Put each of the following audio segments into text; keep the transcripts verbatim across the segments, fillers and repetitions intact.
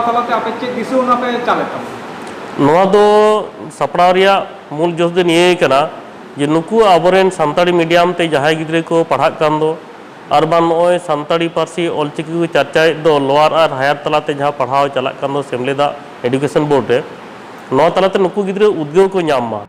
ᱛᱟᱞᱟᱛᱮ ᱟᱯᱮ ᱪᱮᱫ ᱫᱤᱥᱟᱹ ᱚᱱᱟ ᱯᱮ ᱪᱟᱞᱮᱫ ᱛᱟᱵᱚᱱᱟ? ᱱᱚᱣᱟ ᱫᱚ ᱥᱟᱯᱲᱟᱣ ᱨᱮᱭᱟᱜ ᱢᱩᱞ ᱡᱚᱥ ᱫᱚ ᱱᱤᱭᱟᱹ ᱜᱮ ᱠᱟᱱᱟ ᱡᱮ ᱱᱩᱠᱩ ᱟᱵᱚᱨᱮᱱ ᱥᱟᱱᱛᱟᱲᱤ ᱢᱤᱰᱤᱭᱟᱢ ᱛᱮ ᱡᱟᱦᱟᱸᱭ ᱜᱤᱫᱽᱨᱟᱹ ᱠᱚ ᱯᱟᱲᱦᱟᱜ ᱠᱟᱱ ᱫᱚ, ᱟᱨ ᱵᱟᱝ ᱱᱚᱜᱼᱚᱭ ᱥᱟᱱᱛᱟᱲᱤ ᱯᱟᱹᱨᱥᱤ ᱚᱞᱪᱤᱠᱤ ᱠᱚ ᱪᱟᱨᱪᱟᱭᱮᱫ ᱫᱚ ᱞᱳᱣᱟᱨ ᱟᱨ ᱦᱟᱭᱟᱨ ᱛᱟᱞᱟᱛᱮ ᱡᱟᱦᱟᱸ ᱯᱟᱲᱦᱟᱣ ᱪᱟᱞᱟᱜ ᱠᱟᱱ ᱫᱚ ᱥᱮᱢᱞᱮᱫᱟᱜ ᱮᱰᱩᱠᱮᱥᱚᱱ ᱵᱳᱨᱰ ᱨᱮ, ᱱᱚᱣᱟ ᱛᱟᱞᱟᱛᱮ ᱱᱩᱠᱩ ᱜᱤᱫᱽᱨᱟᱹ ᱩᱫᱽᱜᱟᱹᱣ ᱠᱚ ᱧᱟᱢ ᱢᱟ᱾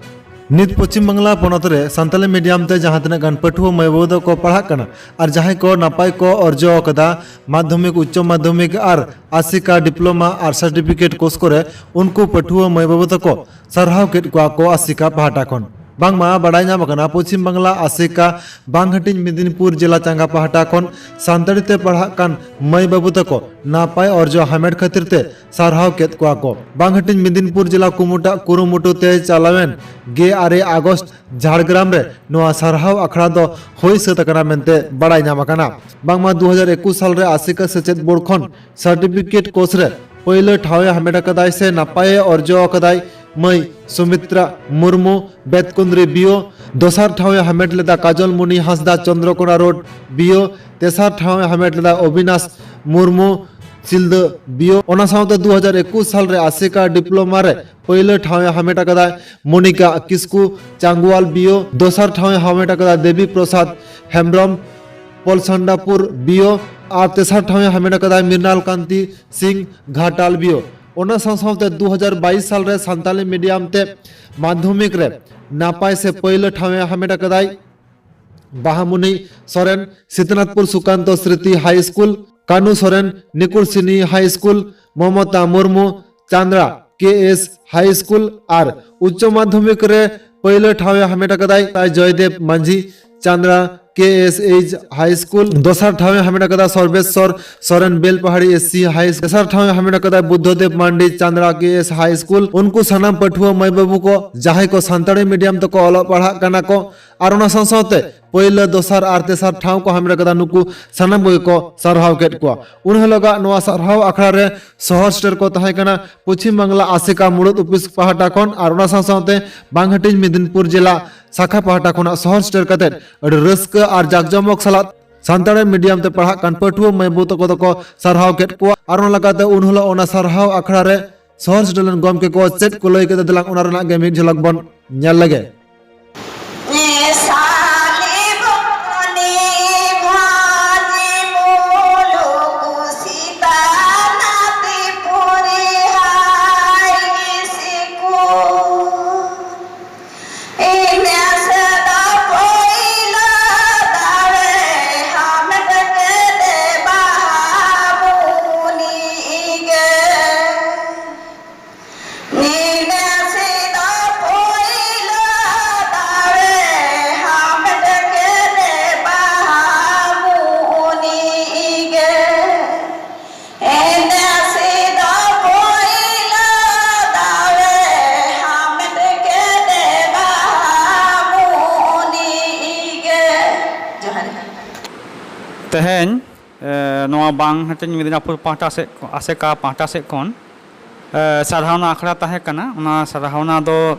ᱱᱤᱛ ᱯᱚᱪᱷᱤᱢ ᱵᱟᱝᱞᱟ ᱯᱚᱱᱚᱛ ᱨᱮ ᱥᱟᱱᱛᱟᱲᱤ ᱢᱤᱰᱤᱭᱟᱢ ᱛᱮ ᱡᱟᱦᱟᱸ ᱛᱤᱱᱟᱹᱜ ᱜᱟᱱ ᱯᱟᱹᱴᱷᱩᱣᱟᱹ ᱢᱟᱹᱭ ᱵᱟᱹᱵᱩ ᱛᱟᱠᱚ ᱯᱟᱲᱦᱟᱜ ᱠᱟᱱᱟ ᱟᱨ ᱡᱟᱦᱟᱸᱭ ᱠᱚ ᱱᱟᱯᱟᱭ ᱠᱚ ᱚᱨᱡᱚ ᱟᱠᱟᱫᱟ ᱢᱟᱫᱽᱫᱷᱚᱢᱤᱠ, ᱩᱪᱪᱚ ᱢᱟᱫᱽᱫᱷᱚᱢᱤᱠ ᱟᱨ ᱟᱥᱮᱠᱟ ᱰᱤᱯᱞᱳᱢᱟ ᱟᱨ ᱥᱟᱨᱴᱤᱯᱷᱤᱠᱮᱴ ᱠᱳᱨᱥ ᱠᱚᱨᱮ, ᱩᱱᱠᱩ ᱯᱟᱹᱴᱷᱩᱣᱟᱹ ᱢᱟᱹᱭ ᱵᱟᱹᱵᱩ ᱛᱟᱠᱚ ᱥᱟᱨᱦᱟᱣ ᱠᱮᱫ ᱠᱚᱣᱟ ᱠᱚ ᱟᱥᱮᱠᱟ ᱯᱟᱦᱴᱟ ᱠᱷᱚᱱ᱾ ᱵᱟᱝᱢᱟ ᱵᱟᱰᱟᱭ ᱧᱟᱢ ᱟᱠᱟᱱᱟ, ᱯᱚᱪᱷᱤᱢ ᱵᱟᱝᱞᱟ ᱟᱥᱮᱠᱟ ᱵᱟᱝᱦᱟᱹᱴᱤᱧ ᱢᱮᱫᱤᱱᱤᱯᱩᱨ ᱡᱮᱞᱟ ᱪᱟᱸᱜᱟ ᱯᱟᱦᱴᱟ ᱠᱷᱚᱱ ᱥᱟᱱᱛᱟᱲᱤ ᱛᱮ ᱯᱟᱲᱦᱟᱜ ᱠᱟᱱ ᱢᱟᱹᱭ ᱵᱟᱹᱵᱩ ᱛᱟᱠᱚ ᱱᱟᱯᱟᱭ ᱚᱨᱡᱚ ᱦᱟᱢᱮᱴ ᱠᱷᱟᱹᱛᱤᱨ ᱛᱮ ᱥᱟᱨᱦᱟᱣ ᱠᱮᱫ ᱠᱚᱣᱟ ᱠᱚ᱾ ᱵᱟᱝᱦᱟᱹᱴᱤᱧ ᱢᱮᱫᱤᱱᱯᱩᱨ ᱡᱮᱞᱟ ᱠᱩᱢᱩᱴᱟᱜ ᱠᱩᱨᱩᱢᱩᱴᱩ ᱛᱮ ᱪᱟᱞᱟᱣᱮᱱ ᱜᱮᱞ ᱟᱨᱮ ᱟᱜᱚᱥᱴ ᱡᱷᱟᱲᱜᱨᱟᱢ ᱨᱮ ᱱᱚᱣᱟ ᱥᱟᱨᱦᱟᱣ ᱟᱠᱷᱲᱟ ᱫᱚ ᱦᱩᱭ ᱥᱟᱹᱛ ᱟᱠᱟᱱᱟ ᱢᱮᱱᱛᱮ ᱵᱟᱲᱟᱭ ᱧᱟᱢ ᱟᱠᱟᱱᱟ᱾ ᱵᱟᱝᱢᱟ ᱫᱩ ᱦᱟᱡᱟᱨ ᱮᱠᱩᱥ ᱥᱟᱞ ᱨᱮ ᱟᱥᱮᱠᱟ ᱥᱮᱪᱮᱫ ᱵᱳᱨᱰ ᱠᱷᱚᱱ ᱥᱟᱨᱴᱤᱯᱷᱤᱠᱮᱴ ᱠᱳᱨᱥ ᱨᱮ ᱯᱳᱭᱞᱳ ᱴᱷᱟᱶ ᱮ ᱦᱟᱢᱮᱴ ᱟᱠᱟᱫᱟᱭ ᱥᱮ ᱱᱟᱯᱟᱭ ᱮ ᱚᱨᱡᱚ ᱟᱠᱟᱫᱟᱭ ᱢᱟᱹᱭ ᱥᱩᱢᱤᱛᱨᱟ ᱢᱩᱨᱢᱩ, ᱵᱮᱛᱠᱩᱸᱫᱽᱨᱤ ᱵᱤᱭᱳ᱾ ᱫᱚᱥᱟᱨ ᱴᱷᱟᱶ ᱮ ᱦᱟᱢᱮᱴ ᱞᱮᱫᱟ ᱠᱟᱡᱚᱞ ᱢᱩᱱᱤ ᱦᱟᱸᱥᱫᱟ, ᱪᱚᱱᱫᱨᱚᱠᱳᱱᱟ ᱨᱳᱰ ᱵᱤᱭᱳ᱾ ᱛᱮᱥᱟᱨ ᱴᱷᱟᱶ ᱮ ᱦᱟᱢᱮᱴ ᱞᱮᱫᱟ ᱚᱵᱤᱱᱟᱥ ᱢᱩᱨᱢᱩ, ᱥᱤᱞᱫᱟᱹ ᱵᱤᱭᱳ᱾ ᱚᱱᱟ ᱥᱟᱶᱛᱮ ᱫᱩ ᱦᱟᱡᱟᱨ ᱮᱠᱩᱥ ᱥᱟᱞ ᱨᱮ ᱟᱥᱮᱠᱟ ᱰᱤᱯᱞᱳᱢᱟ ᱨᱮ ᱯᱳᱭᱞᱳ ᱴᱷᱟᱶ ᱮ ᱦᱟᱢᱮᱴ ᱟᱠᱟᱫᱟ ᱢᱚᱱᱤᱠᱟ ᱠᱤᱥᱠᱩ, ᱪᱟᱝᱜᱩᱣᱟᱞ ᱵᱤᱭᱳ᱾ ᱫᱚᱥᱟᱨ ᱴᱷᱟᱶ ᱮ ᱦᱟᱢᱮᱴ ᱟᱠᱟᱫᱟ ᱫᱮᱵᱤ ᱯᱨᱚᱥᱟᱫᱽ ᱦᱮᱢᱵᱨᱚᱢ, ᱯᱚᱞᱥᱟᱱᱰᱟᱯᱩᱨ ᱵᱤᱭᱳ᱾ ᱟᱨ ᱛᱮᱥᱟᱨ ᱴᱷᱟᱶ ᱮ ᱦᱟᱢᱮᱴ ᱟᱠᱟᱫᱟ ᱢᱨᱤᱱᱟᱞ ᱠᱟᱱᱛᱤ ᱥᱤᱝ, ᱜᱷᱟᱴᱟᱞ ᱵᱤᱭᱳ᱾ ᱚᱱᱟ ᱥᱟᱶ ᱥᱟᱶᱛᱮ ᱫᱩ ᱦᱟᱡᱟᱨ ᱵᱟᱭᱤᱥ ᱥᱟᱞ ᱨᱮ ᱥᱟᱱᱛᱟᱞᱤ ᱢᱤᱰᱤᱭᱟᱢ ᱛᱮ ᱢᱟᱫᱽᱫᱷᱚᱢᱤᱠ ᱨᱮ ᱱᱟᱯᱟᱭ ᱥᱮ ᱯᱳᱭᱞᱳ ᱴᱷᱟᱶ ᱮ ᱦᱟᱢᱮᱴ ᱟᱠᱟᱫᱟᱭ ᱵᱟᱦᱟᱢᱩᱱᱤ ᱥᱚᱨᱮᱱ, ᱥᱤᱛᱱᱟᱛᱷᱯᱩᱨ ᱥᱩᱠᱟᱱᱛᱚ ᱥᱨᱤᱛᱤ ᱦᱟᱭ ᱥᱠᱩᱞ, ᱠᱟᱱᱩ ᱥᱚᱨᱮᱱ, ᱱᱤᱠᱩᱞᱥᱤᱱᱤ ᱦᱟᱭ ᱥᱠᱩᱞ, ᱢᱚᱢᱚᱛᱟ ᱢᱩᱨᱢᱩ, ᱪᱟᱸᱫᱽᱲᱟ ᱠᱮ ᱮᱥ ᱦᱟᱭ ᱥᱠᱩᱞ᱾ ᱟᱨ ᱩᱪᱪᱚ ᱢᱟᱫᱽᱫᱷᱚᱢᱤᱠ ᱨᱮ ᱯᱳᱭᱞᱳ ᱴᱷᱟᱶ ᱮ ᱦᱟᱢᱮᱴ ᱟᱠᱟᱫᱟᱭ ᱡᱚᱭᱫᱮᱵ ᱢᱟᱹᱡᱷᱤ, ᱪᱟᱸᱫᱽᱲᱟ ᱠᱮ ᱮᱥ ᱮᱭᱤᱪ ᱦᱟᱭ ᱥᱠᱩᱞ᱾ ᱫᱚᱥᱟᱨ ᱴᱷᱟᱶ ᱮ ᱦᱟᱢᱮᱴ ᱟᱠᱟᱫᱟ ᱥᱚᱨᱵᱮᱥᱣᱚᱨ ᱥᱚᱨᱮᱱ, ᱵᱮᱞᱯᱟᱦᱟᱲᱤ ᱮᱥ ᱥᱤ ᱦᱟᱭ᱾ ᱛᱮᱥᱟᱨ ᱴᱷᱟᱶ ᱮ ᱦᱟᱢᱮᱴ ᱟᱠᱟᱫᱟ ᱵᱩᱫᱽᱫᱷᱚᱫᱮᱵ ᱢᱟᱱᱰᱤ, ᱪᱟᱸᱫᱽᱲᱟ ᱠᱮ ᱮᱥ ᱦᱟᱭ ᱥᱠᱩᱞ᱾ ᱩᱱᱠᱩ ᱥᱟᱱᱟᱢ ᱯᱟᱹᱴᱷᱩᱣᱟᱹ ᱢᱟᱹᱭ ᱵᱟᱹᱵᱩ ᱠᱚ ᱡᱟᱦᱟᱸᱭ ᱠᱚ ᱥᱟᱱᱛᱟᱲᱤ ᱢᱤᱰᱤᱭᱟᱢ ᱛᱮᱠᱚ ᱚᱞᱚᱜ ᱯᱟᱲᱦᱟᱜ ᱠᱟᱱᱟ ᱠᱚ ᱟᱨ ᱚᱱᱟ ᱥᱟᱶ ᱥᱟᱶᱛᱮ ᱯᱳᱭᱞᱳ, ᱫᱚᱥᱟᱨ ᱟᱨ ᱛᱮᱥᱟᱨ ᱴᱷᱟᱶ ᱠᱚ ᱦᱟᱢᱮᱴ ᱟᱠᱟᱫᱟ, ᱱᱩᱠᱩ ᱥᱟᱱᱟᱢ ᱠᱚᱜᱮ ᱠᱚ ᱥᱟᱨᱦᱟᱣ ᱠᱮᱫ ᱠᱚᱣᱟ᱾ ᱩᱱ ᱦᱤᱞᱳᱜᱟᱜ ᱱᱚᱣᱟ ᱥᱟᱨᱦᱟᱣ ᱟᱠᱷᱲᱟ ᱨᱮ ᱥᱚᱦᱚᱨ ᱥᱮᱴᱮᱨ ᱠᱚ ᱛᱟᱦᱮᱸ ᱠᱟᱱᱟ ᱯᱚᱪᱷᱤᱢ ᱵᱟᱝᱞᱟ ᱟᱥᱮᱠᱟ ᱢᱩᱲᱩᱫ ᱚᱯᱷᱤᱥ ᱯᱟᱦᱴᱟ ᱠᱷᱚᱱ ᱟᱨ ᱚᱱᱟ ᱥᱟᱶ ᱥᱟᱶᱛᱮ ᱵᱟᱝᱦᱟᱹᱴᱤᱧ ᱢᱮᱫᱤᱱᱯᱩᱨ ᱡᱮᱞᱟ ᱥᱟᱠᱷᱟ ᱯᱟᱦᱴᱟ ᱠᱷᱚᱱᱟᱜ ᱥᱚᱦᱚᱨ ᱥᱮᱴᱮᱨ ᱠᱟᱛᱮ ᱟᱹᱰᱤ ᱨᱟᱹᱥᱠᱟᱹ ᱟᱨ ᱡᱟᱠᱡᱚᱢᱚᱠ ᱥᱟᱞᱟᱜ ᱥᱟᱱᱛᱟᱲᱤ ᱢᱤᱰᱤᱭᱟᱢ ᱛᱮ ᱯᱟᱲᱦᱟᱜ ᱠᱟᱱ ᱯᱟᱹᱴᱷᱩᱣᱟᱹ ᱢᱟᱹᱭ ᱵᱟᱹᱵᱩ ᱛᱟᱠᱚ ᱫᱚᱠᱚ ᱥᱟᱨᱦᱟᱣ ᱠᱮᱫ ᱠᱚᱣᱟ᱾ ᱟᱨ ᱚᱱᱟ ᱞᱮᱠᱟᱛᱮ ᱩᱱ ᱦᱤᱞᱳᱜ ᱚᱱᱟ ᱥᱟᱨᱦᱟᱣ ᱟᱠᱷᱲᱟ ᱨᱮ ᱥᱚᱦᱚᱨ ᱥᱮᱴᱮᱨ ᱞᱮᱱ ᱜᱚᱢᱠᱮ ᱠᱚ ᱪᱮᱫ ᱠᱚ ᱞᱟᱹᱭ ᱠᱮᱫᱟ, ᱫᱮᱞᱟᱝ ᱚᱱᱟ ᱨᱮᱱᱟᱜ ᱜᱮ ᱢᱤᱫ ᱡᱷᱟᱞᱟᱠ ᱵᱚᱱ ᱧᱮᱞ ᱞᱮᱜᱮ᱾ ᱡᱚᱦᱟᱨ᱾ ᱛᱮᱦᱮᱧ, ᱮ, ᱱᱚᱣᱟ ᱵᱟᱝ ᱦᱟᱹᱴᱤᱧ ᱢᱮᱫᱽᱱᱟᱯᱩᱨ ᱯᱟᱦᱴᱟ ᱥᱮᱫ, ᱟᱥᱮᱠᱟ ᱯᱟᱦᱴᱟ ᱥᱮᱫ ᱠᱷᱚᱱ, ᱮ, ᱥᱟᱨᱦᱟᱣᱱᱟ ᱟᱠᱷᱲᱟ ᱛᱟᱦᱮᱸ ᱠᱟᱱᱟ᱾ ᱚᱱᱟ ᱥᱟᱨᱦᱟᱣᱱᱟ ᱫᱚ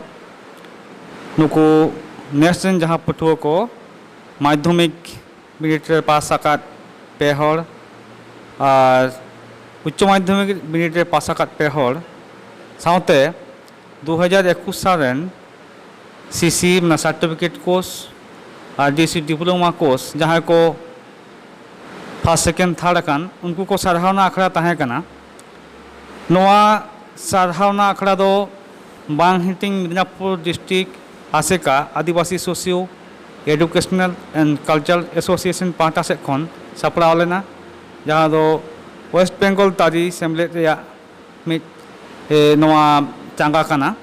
ᱱᱩᱠᱩ ᱱᱮᱥ ᱨᱮᱱ ᱡᱟᱦᱟᱸ ᱯᱟᱹᱴᱷᱩᱣᱟᱹ ᱠᱚ ᱢᱟᱫᱽᱫᱷᱚᱢᱤᱠ ᱵᱤᱱᱤᱰ ᱨᱮ ᱯᱟᱥ ᱟᱠᱟᱫ ᱯᱮ ᱦᱚᱲ ᱟᱨ ᱩᱪᱪᱚ ᱢᱟᱫᱽᱫᱷᱚᱢᱤᱠ ᱵᱤᱱᱤᱰ ᱨᱮ ᱯᱟᱥ ᱟᱠᱟᱫ ᱯᱮ ᱦᱚᱲ ᱥᱟᱶᱛᱮ ᱫᱩ ᱦᱟᱡᱟᱨ ᱮᱠᱩᱥ ᱥᱟᱞ ᱨᱮᱱ ᱥᱤᱥᱤ, ᱢᱟᱱᱮ certificate course ᱟᱨ ᱰᱤᱥᱤ diploma course ᱡᱟᱦᱟᱸᱭ ᱠᱚ first, second, third ᱟᱠᱟᱱ, ᱩᱱᱠᱩ ᱠᱚ ᱥᱟᱨᱦᱟᱣᱱᱟ ᱟᱠᱷᱲᱟ ᱛᱟᱦᱮᱸ ᱠᱟᱱᱟ᱾ ᱱᱚᱣᱟ ᱥᱟᱨᱦᱟᱣᱱᱟ ᱟᱠᱷᱲᱟ ᱫᱚ ᱵᱟᱝ ᱦᱟᱹᱴᱤᱧ ᱢᱮᱫᱽᱱᱟᱯᱩᱨ District ᱟᱥᱮᱠᱟ ᱟᱹᱫᱤᱵᱟᱹᱥᱤ Socio Educational and Cultural Association ᱯᱟᱦᱴᱟ ᱥᱮᱫ ᱠᱷᱚᱱ ᱥᱟᱯᱲᱟᱣ ᱞᱮᱱᱟ, ᱡᱟᱦᱟᱸ ᱫᱚ West Bengal ᱛᱟᱹᱨᱤ ᱥᱮᱢᱞᱮᱫ ᱨᱮᱭᱟᱜ ᱢᱤᱫ, ᱮ, ᱱᱚᱣᱟ ᱪᱟᱸᱜᱟ ᱠᱟᱱᱟ᱾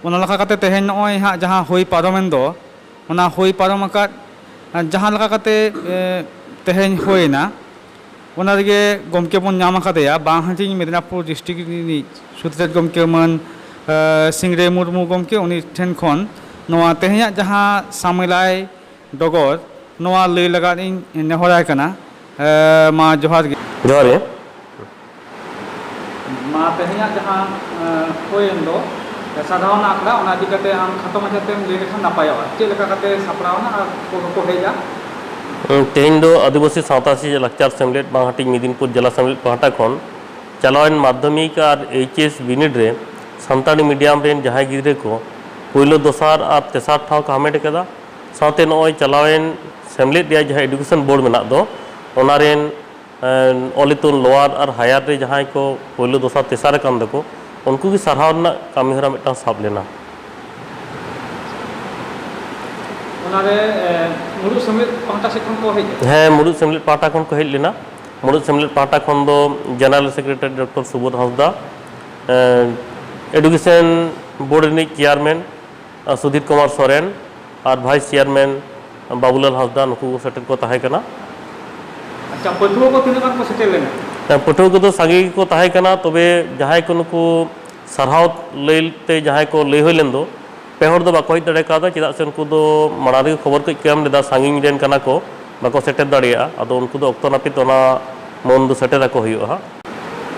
ᱚᱱᱟ ᱞᱮᱠᱟ ᱠᱟᱛᱮ ᱛᱮᱦᱮᱧ ᱱᱚᱜᱼᱚᱭ ᱦᱟᱸᱜ ᱡᱟᱦᱟᱸ ᱦᱩᱭ ᱯᱟᱨᱚᱢᱮᱱ ᱫᱚ, ᱚᱱᱟ ᱦᱩᱭ ᱯᱟᱨᱚᱢ ᱟᱠᱟᱫ, ᱟ, ᱡᱟᱦᱟᱸ ᱞᱮᱠᱟ ᱠᱟᱛᱮ, ᱮ, ᱛᱮᱦᱮᱧ ᱦᱩᱭᱮᱱᱟ, ᱚᱱᱟ ᱨᱮᱜᱮ ᱜᱚᱢᱠᱮ ᱵᱚᱱ ᱧᱟᱢ ᱟᱠᱟᱫᱮᱭᱟ ᱵᱟᱝ ᱦᱟᱹᱴᱤᱧ ᱢᱮᱫᱽᱱᱟᱯᱩᱨ district ᱨᱤᱱᱤᱡ ᱥᱩᱛᱨᱮᱛ ᱜᱚᱢᱠᱮ ᱢᱟᱹᱱ, ᱮ, ᱥᱤᱝᱨᱟᱹᱭ ᱢᱩᱨᱢᱩ ᱜᱚᱢᱠᱮ, ᱩᱱᱤ ᱴᱷᱮᱱ ᱠᱷᱚᱱ ᱱᱚᱣᱟ ᱛᱮᱦᱮᱧᱟᱜ ᱡᱟᱦᱟᱸ ᱥᱟᱢᱮᱞᱟᱭ ᱰᱚᱜᱚᱨ, ᱱᱚᱣᱟ ᱞᱟᱹᱭ ᱞᱟᱜᱟᱫ ᱤᱧ ᱱᱮᱦᱚᱨᱟᱭ ᱠᱟᱱᱟ᱾ ᱮ, ᱢᱟ ᱡᱚᱦᱟᱨ ᱜᱮ᱾ ᱡᱚᱦᱟᱨ ᱜᱮ᱾ ᱢᱟ ᱛᱮᱦᱮᱧᱟᱜ ᱡᱟᱦᱟᱸ, ᱮ, ᱦᱩᱭᱮᱱ ᱫᱚ, ᱥᱟᱨᱦᱟᱣᱱᱟ ᱟᱠᱷᱲᱟ, ᱚᱱᱟ ᱤᱫᱤ ᱠᱟᱛᱮ ᱟᱢ ᱠᱷᱟᱴᱚ ᱢᱟᱪᱷᱟ ᱛᱮᱢ ᱞᱟᱹᱭ ᱞᱮᱠᱷᱟᱱ ᱱᱟᱯᱟᱭᱚᱜᱼᱟ᱾ ᱪᱮᱫ ᱞᱮᱠᱟ ᱠᱟᱛᱮ ᱥᱟᱯᱲᱟᱣᱱᱟ ᱟᱨ ᱚᱠᱚᱭ ᱠᱚᱠᱚ ᱦᱮᱡᱼᱟ? ᱛᱮᱦᱮᱧ ᱫᱚ ᱟᱹᱫᱤᱵᱟᱹᱥᱤ ᱥᱟᱶᱛᱟ ᱥᱮᱪᱮᱫ ᱞᱟᱠᱪᱟᱨ ᱥᱮᱢᱞᱮᱫ ᱵᱟᱝᱦᱟᱴᱤᱧ ᱢᱤᱫᱤᱱᱯᱩᱨ ᱡᱮᱞᱟ ᱥᱮᱢᱞᱮᱫ ᱯᱟᱦᱴᱟ ᱠᱷᱚᱱ ᱪᱟᱞᱟᱣᱮᱱ ᱢᱟᱫᱽᱫᱷᱚᱢᱤᱠ ᱟᱨ ᱮᱭᱤᱪ ᱮᱥ ᱵᱤᱱᱤᱰ ᱨᱮ ᱥᱟᱱᱛᱟᱲᱤ ᱢᱤᱰᱤᱭᱟᱢ ᱨᱮᱱ ᱡᱟᱦᱟᱸᱭ ᱜᱤᱫᱽᱨᱟᱹ ᱠᱚ ᱯᱳᱭᱞᱳ, ᱫᱚᱥᱟᱨ ᱟᱨ ᱛᱮᱥᱟᱨ ᱴᱷᱟᱶ ᱠᱚ ᱦᱟᱢᱮᱴ ᱟᱠᱟᱫᱟ, ᱥᱟᱶᱛᱮ ᱱᱚᱜᱼᱚᱭ ᱪᱟᱞᱟᱣᱮᱱ ᱥᱮᱢᱞᱮᱫ ᱨᱮᱭᱟᱜ ᱡᱟᱦᱟᱸ ᱮᱰᱩᱠᱮᱥᱚᱱ ᱵᱳᱨᱰ ᱢᱮᱱᱟᱜ ᱫᱚ, ᱚᱱᱟ ᱨᱮᱱ ᱮᱸ, ᱚᱞ ᱤᱛᱩᱱ ᱞᱳᱣᱟᱨ ᱟᱨ ᱦᱟᱭᱟᱨ ᱨᱮ ᱡᱟᱦᱟᱸᱭ ᱠᱚ ᱯᱳᱭᱞᱳ, ᱫᱚᱥᱟᱨ, ᱛᱮᱥᱟᱨ ᱟᱠᱟᱱ ᱫᱚᱠᱚ, ᱩᱱᱠᱩ ᱜᱮ ᱥᱟᱨᱦᱟᱣ ᱨᱮᱱᱟᱜ ᱠᱟᱹᱢᱤ ᱦᱚᱨᱟ ᱢᱤᱫᱴᱟᱝ ᱥᱟᱵ ᱞᱮᱱᱟ᱾ ᱚᱱᱟᱨᱮ, ᱮ, ᱢᱩᱲᱩᱫ ᱥᱮᱢᱞᱮᱫ ᱯᱟᱦᱴᱟ ᱥᱮᱫ ᱠᱷᱚᱱ ᱠᱚ ᱦᱮᱡ ᱞᱮᱱᱟ? ᱦᱮᱸ, ᱢᱩᱲᱩᱫ ᱥᱮᱢᱞᱮᱫ ᱯᱟᱦᱴᱟ ᱠᱷᱚᱱ ᱠᱚ ᱦᱮᱡ ᱞᱮᱱᱟ᱾ ᱢᱩᱲᱩᱫ ᱥᱮᱢᱞᱮᱫ ᱯᱟᱦᱴᱟ ᱠᱷᱚᱱ ᱫᱚ ᱡᱮᱱᱟᱨᱮᱞ ᱥᱮᱠᱨᱮᱴᱟᱨᱤ ᱰᱚᱠᱴᱚᱨ ᱥᱩᱵᱳᱫᱷ ᱦᱟᱸᱥᱫᱟ, ᱮ, ᱮᱰᱩᱠᱮᱥᱚᱱ ᱵᱳᱨᱰ ᱨᱤᱱᱤᱡ ᱪᱮᱭᱟᱨᱢᱮᱱ, ᱟᱨ ᱥᱩᱫᱷᱤᱨ ᱠᱩᱢᱟᱨ ᱥᱚᱨᱮᱱ ᱟᱨ ᱵᱷᱟᱭᱤᱥ ᱪᱮᱭᱟᱨᱢᱮᱱ ᱵᱟᱵᱩᱞᱟᱞ ᱦᱟᱸᱥᱫᱟ, ᱱᱩᱠᱩ ᱠᱚ ᱥᱮᱴᱮᱨ ᱠᱚ ᱛᱟᱦᱮᱸ ᱠᱟᱱᱟ᱾ ᱟᱪᱪᱷᱟ, ᱯᱟᱹᱴᱷᱩᱣᱟᱹ ᱠᱚ ᱛᱤᱱᱟᱹᱜ ᱜᱟᱱ ᱠᱚ ᱥᱮᱴᱮᱨ ᱞᱮᱱᱟ? ᱦᱮᱸ, ᱯᱟᱹᱴᱷᱩᱣᱟᱹ ᱠᱚᱫᱚ ᱥᱟᱸᱜᱮ ᱜᱮᱠᱚ ᱛᱟᱦᱮᱸ ᱠᱟᱱᱟ, ᱛᱚᱵᱮ ᱡᱟᱦᱟᱸᱭ ᱠᱚ ᱱᱩᱠᱩ ᱥᱟᱨᱦᱟᱣ ᱞᱟᱹᱭ ᱛᱮ ᱡᱟᱦᱟᱸᱭ ᱠᱚ ᱞᱟᱹᱭ ᱦᱩᱭ ᱞᱮᱱ ᱫᱚ, ᱯᱮ ᱦᱚᱲ ᱫᱚ ᱵᱟᱠᱚ ᱦᱮᱡ ᱫᱟᱲᱮ ᱠᱟᱣᱫᱟ, ᱪᱮᱫᱟᱜ ᱥᱮ ᱩᱱᱠᱩ ᱫᱚ ᱢᱟᱲᱟᱝ ᱨᱮᱜᱮ ᱠᱷᱚᱵᱚᱨ ᱠᱚ ᱠᱚ ᱮᱢ ᱞᱮᱫᱟ, ᱥᱟᱺᱜᱤᱧ ᱨᱮᱱ ᱠᱟᱱᱟ ᱠᱚ, ᱵᱟᱠᱚ ᱥᱮᱴᱮᱨ ᱫᱟᱲᱮᱭᱟᱜᱼᱟ᱾ ᱟᱫᱚ ᱩᱱᱠᱩ ᱫᱚ ᱚᱠᱛᱚ ᱱᱟᱹᱯᱤᱛ ᱚᱱᱟ ᱢᱟᱹᱱ ᱫᱚ ᱥᱮᱴᱮᱨ ᱟᱠᱚ ᱦᱩᱭᱩᱜᱼᱟ ᱦᱟᱸᱜ᱾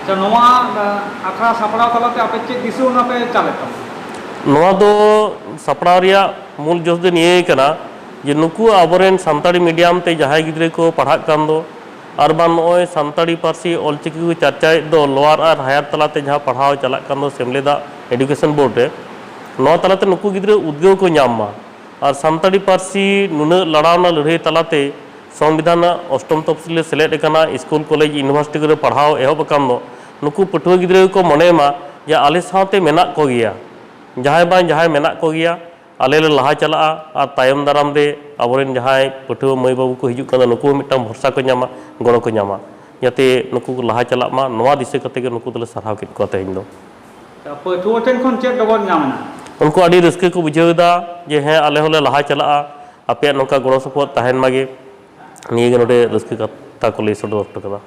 ᱟᱪᱪᱷᱟ, ᱱᱚᱣᱟ, ᱟ, ᱟᱠᱷᱲᱟ ᱥᱟᱯᱲᱟᱣ ᱛᱟᱞᱟᱛᱮ ᱟᱯᱮ ᱪᱮᱫ ᱫᱤᱥᱟᱹ ᱚᱱᱟ ᱯᱮ ᱪᱟᱞᱮᱫ ᱛᱟᱵᱚᱱᱟ? ᱱᱚᱣᱟ ᱫᱚ ᱥᱟᱯᱲᱟᱣ ᱨᱮᱭᱟᱜ ᱢᱩᱞ ᱡᱚᱥ ᱫᱚ ᱱᱤᱭᱟᱹ ᱠᱟᱱᱟ ᱡᱮ ᱱᱩᱠᱩ ᱟᱵᱚᱨᱮᱱ ᱥᱟᱱᱛᱟᱲᱤ ᱢᱤᱰᱤᱭᱟᱢ ᱛᱮ ᱡᱟᱦᱟᱸᱭ ᱜᱤᱫᱽᱨᱟᱹ ᱠᱚ ᱯᱟᱲᱦᱟᱜ ᱠᱟᱱ ᱫᱚ, ᱟᱨ ᱵᱟᱝ ᱱᱚᱜᱼᱚᱭ ᱥᱟᱱᱛᱟᱲᱤ ᱯᱟᱹᱨᱥᱤ ᱚᱞᱪᱤᱠᱤ ᱠᱚ ᱪᱟᱨᱪᱟᱭᱮᱫ ᱫᱚ ᱞᱳᱣᱟᱨ ᱟᱨ ᱦᱟᱭᱟᱨ ᱛᱟᱞᱟᱛᱮ ᱡᱟᱦᱟᱸ ᱯᱟᱲᱦᱟᱣ ᱪᱟᱞᱟᱜ ᱠᱟᱱ ᱫᱚ ᱥᱮᱢᱞᱮᱫᱟᱜ ᱮᱰᱩᱠᱮᱥᱚᱱ ᱵᱳᱨᱰ ᱨᱮ, ᱱᱚᱣᱟ ᱛᱟᱞᱟᱛᱮ ᱱᱩᱠᱩ ᱜᱤᱫᱽᱨᱟᱹ ᱩᱫᱽᱜᱟᱹᱣ ᱠᱚ ᱧᱟᱢ ᱢᱟ᱾ ᱟᱨ ᱥᱟᱱᱛᱟᱲᱤ ᱯᱟᱹᱨᱥᱤ ᱱᱩᱱᱟᱹᱜ ᱞᱟᱲᱟᱣᱱᱟ ᱞᱟᱹᱲᱦᱟᱹᱭ ᱛᱟᱞᱟᱛᱮ ᱥᱚᱝᱵᱤᱫᱷᱟᱱ ᱨᱮᱱᱟᱜ ᱚᱥᱴᱚᱢ ᱛᱚᱯᱥᱤᱞ ᱨᱮ ᱥᱮᱞᱮᱫ ᱟᱠᱟᱱᱟ, ᱥᱠᱩᱞ, ᱠᱚᱞᱮᱡᱽ, ᱤᱭᱩᱱᱤᱵᱷᱟᱨᱥᱤᱴᱤ ᱠᱚᱨᱮ ᱯᱟᱲᱦᱟᱣ ᱮᱦᱚᱵ ᱟᱠᱟᱱ ᱫᱚ, ᱱᱩᱠᱩ ᱯᱟᱹᱴᱷᱩᱣᱟᱹ ᱜᱤᱫᱽᱨᱟᱹ ᱜᱮᱠᱚ ᱢᱚᱱᱮ ᱢᱟ ᱡᱮ ᱟᱞᱮ ᱥᱟᱶᱛᱮ ᱢᱮᱱᱟᱜ ᱠᱚᱜᱮᱭᱟ, ᱡᱟᱦᱟᱸᱭ ᱵᱟᱝ ᱡᱟᱦᱟᱸᱭ ᱢᱮᱱᱟᱜ ᱠᱚᱜᱮᱭᱟ, ᱟᱞᱮ ᱞᱮ ᱞᱟᱦᱟ ᱪᱟᱞᱟᱜᱼᱟ ᱟᱨ ᱛᱟᱭᱚᱢ ᱫᱟᱨᱟᱢ ᱨᱮ ᱟᱵᱚᱨᱮᱱ ᱡᱟᱦᱟᱸᱭ ᱯᱟᱹᱴᱷᱩᱣᱟᱹ ᱢᱟᱹᱭ ᱵᱟᱹᱵᱩ ᱠᱚ ᱦᱤᱡᱩᱜ ᱠᱟᱱᱟ, ᱱᱩᱠᱩ ᱦᱚᱸ ᱢᱤᱫᱴᱟᱝ ᱵᱷᱚᱨᱥᱟ ᱠᱚ ᱧᱟᱢᱟ, ᱜᱚᱲᱚ ᱠᱚ ᱧᱟᱢᱟ, ᱡᱟᱛᱮ ᱱᱩᱠᱩ ᱠᱚ ᱞᱟᱦᱟ ᱪᱟᱞᱟᱜ ᱢᱟ, ᱱᱚᱣᱟ ᱫᱤᱥᱟᱹ ᱠᱟᱛᱮ ᱜᱮ ᱱᱩᱠᱩ ᱫᱚᱞᱮ ᱥᱟᱨᱦᱟᱣ ᱠᱮᱫ ᱠᱚᱣᱟ ᱛᱮᱦᱮᱧ ᱫᱚ᱾ ᱯᱟᱹᱴᱷᱩᱣᱟᱹ ᱴᱷᱮᱱ ᱠᱷᱚᱱ ᱪᱮᱫ ᱰᱚᱜᱚᱨ ᱧᱟᱢ ᱮᱱᱟ? ᱩᱱᱠᱩ ᱟᱹᱰᱤ ᱨᱟᱹᱥᱠᱟᱹ ᱠᱚ ᱵᱩᱡᱷᱟᱹᱣ ᱮᱫᱟ ᱡᱮ ᱦᱮᱸ, ᱟᱞᱮ ᱦᱚᱸᱞᱮ ᱞᱟᱦᱟ ᱪᱟᱞᱟᱜᱼᱟ, ᱟᱯᱮᱭᱟᱜ ᱱᱚᱝᱠᱟ ᱜᱚᱲᱚ ᱥᱚᱯᱚᱦᱚᱫ ᱛᱟᱦᱮᱱ ᱢᱟᱜᱮ, ᱱᱤᱭᱟᱹᱜᱮ ᱱᱚᱰᱮ ᱨᱟᱹᱥᱠᱟᱹ ᱠᱟᱛᱷᱟ ᱠᱚ ᱞᱟᱹᱭ ᱥᱚᱫᱚᱨ ᱦᱚᱴᱚ ᱠᱟᱫᱟ᱾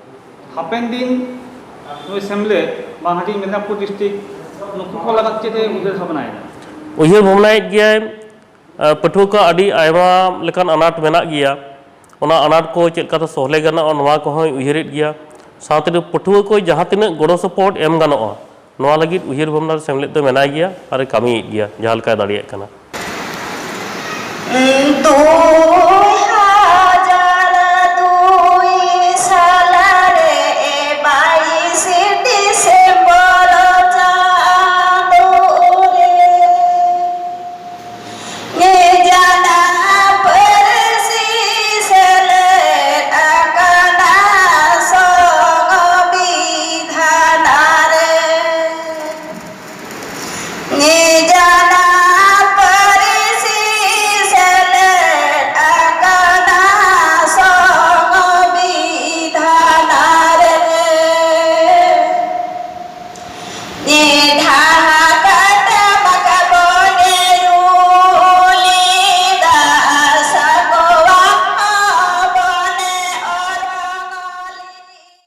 ᱦᱟᱯᱮᱱ ᱫᱤᱱ ᱱᱩᱭ ᱥᱮᱢᱞᱮᱫ, ᱵᱟᱝᱦᱟᱴᱤᱧ, ᱢᱮᱫᱽᱱᱟᱯᱩᱨ ᱰᱤᱥᱴᱨᱤᱠᱴ, ᱱᱩᱠᱩ ᱠᱚ ᱞᱟᱜᱟᱫ ᱪᱮᱫ ᱮ ᱩᱭᱦᱟᱹᱨ ᱵᱷᱟᱵᱽᱱᱟᱭᱮᱫᱟ? ᱩᱭᱦᱟᱹᱨ ᱵᱷᱟᱵᱽᱱᱟᱭᱮᱫ ᱜᱮᱭᱟᱭ᱾ ᱟᱨ ᱯᱟᱹᱴᱷᱩᱣᱟᱹ ᱠᱚᱣᱟᱜ ᱟᱹᱰᱤ ᱟᱭᱢᱟ ᱞᱮᱠᱟᱱ ᱟᱱᱟᱴ ᱢᱮᱱᱟᱜ ᱜᱮᱭᱟ, ᱚᱱᱟ ᱟᱱᱟᱴ ᱠᱚ ᱪᱮᱫ ᱞᱮᱠᱟᱛᱮ ᱥᱚᱦᱞᱮ ᱜᱟᱱᱚᱜᱼᱟ, ᱱᱚᱣᱟ ᱠᱚᱦᱚᱸᱭ ᱩᱭᱦᱟᱹᱨᱮᱫ ᱜᱮᱭᱟ᱾ ᱥᱟᱶᱛᱮ ᱯᱟᱹᱴᱷᱩᱣᱟᱹ ᱠᱚ ᱡᱟᱦᱟᱸ ᱛᱤᱱᱟᱹᱜ ᱜᱚᱲᱚ ᱥᱚᱯᱚᱦᱚᱫ ᱮᱢ ᱜᱟᱱᱚᱜᱼᱟ, ᱱᱚᱣᱟ ᱞᱟᱹᱜᱤᱫ ᱩᱭᱦᱟᱹᱨ ᱵᱷᱟᱵᱽᱱᱟ ᱨᱮ ᱥᱮᱢᱞᱮᱫ ᱫᱚ ᱢᱮᱱᱟᱭ ᱜᱮᱭᱟ ᱟᱨ ᱮ ᱠᱟᱹᱢᱤᱭᱮᱫ ᱜᱮᱭᱟ ᱡᱟᱦᱟᱸ ᱞᱮᱠᱟᱭ ᱫᱟᱲᱮᱭᱟᱜ ᱠᱟᱱᱟ᱾